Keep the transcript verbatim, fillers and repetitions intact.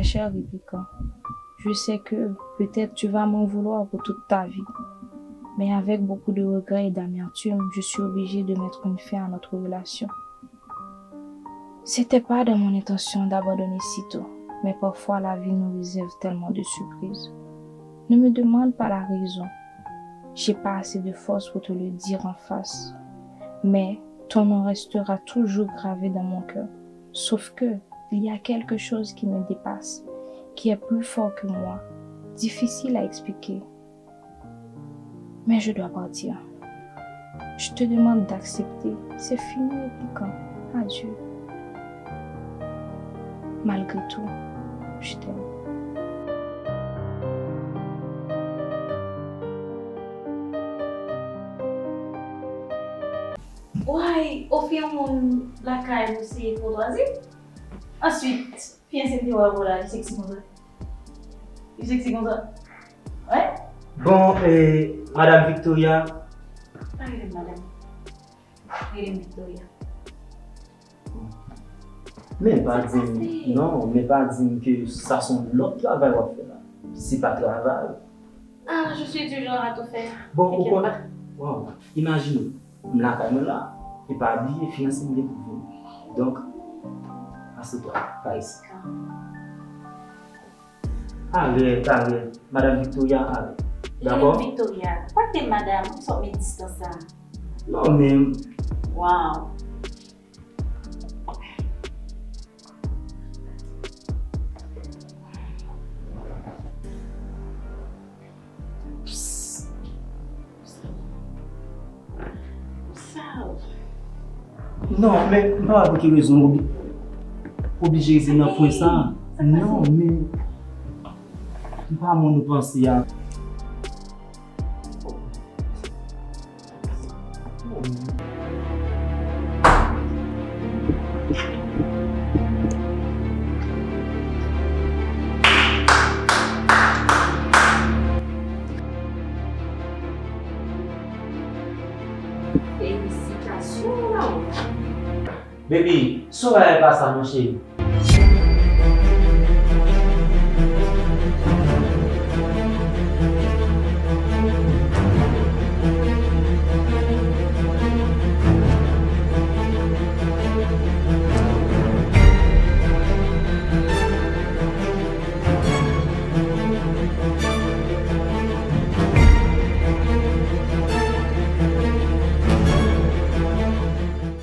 Cher Répliquant, je sais que peut-être tu vas m'en vouloir pour toute ta vie, mais avec beaucoup de regrets et d'amertume, je suis obligée de mettre une fin à notre relation. C'était pas dans mon intention d'abandonner si tôt, mais parfois la vie nous réserve tellement de surprises. Ne me demande pas la raison. J'ai pas assez de force pour te le dire en face, mais ton nom restera toujours gravé dans mon cœur. Sauf que il y a quelque chose qui me dépasse, qui est plus fort que moi, difficile à expliquer. Mais je dois partir. Je te demande d'accepter. C'est fini, Répliquant. Adieu. Malgré tout, je t'aime. Way, ou fè yon moun lakay ou se koutwazi? Answit, fiyanse m te wè avè w la, li seksi konsa. Li seksi konsa. Wi. Bon, eh, Madam Victoria. Pa rele m madam. Rele m Victoria. Men pa di m, non, men pa di m ke sa se yon lòt travay w ap fè la. Se pa travay. Ah, je suis du genre à tout faire. Bon, ou konn, wow, imajine, m lakay mwen la, e pa bliye, fiyanse m gen pou vini. Donk, asetwa, pa isi. Arèt, arèt, Madam Victoria, arèt. Dakò? Victoria, pa te madam, ou sot met distans la. Non, men. Wow. Non, men m pa wè pou ki rezon ou obi-, oblije rive nan pwen sa. Non, men m pa moun ou panse a. Felisitasyon, Laura. Baby, sa w wè pa sa, monchè.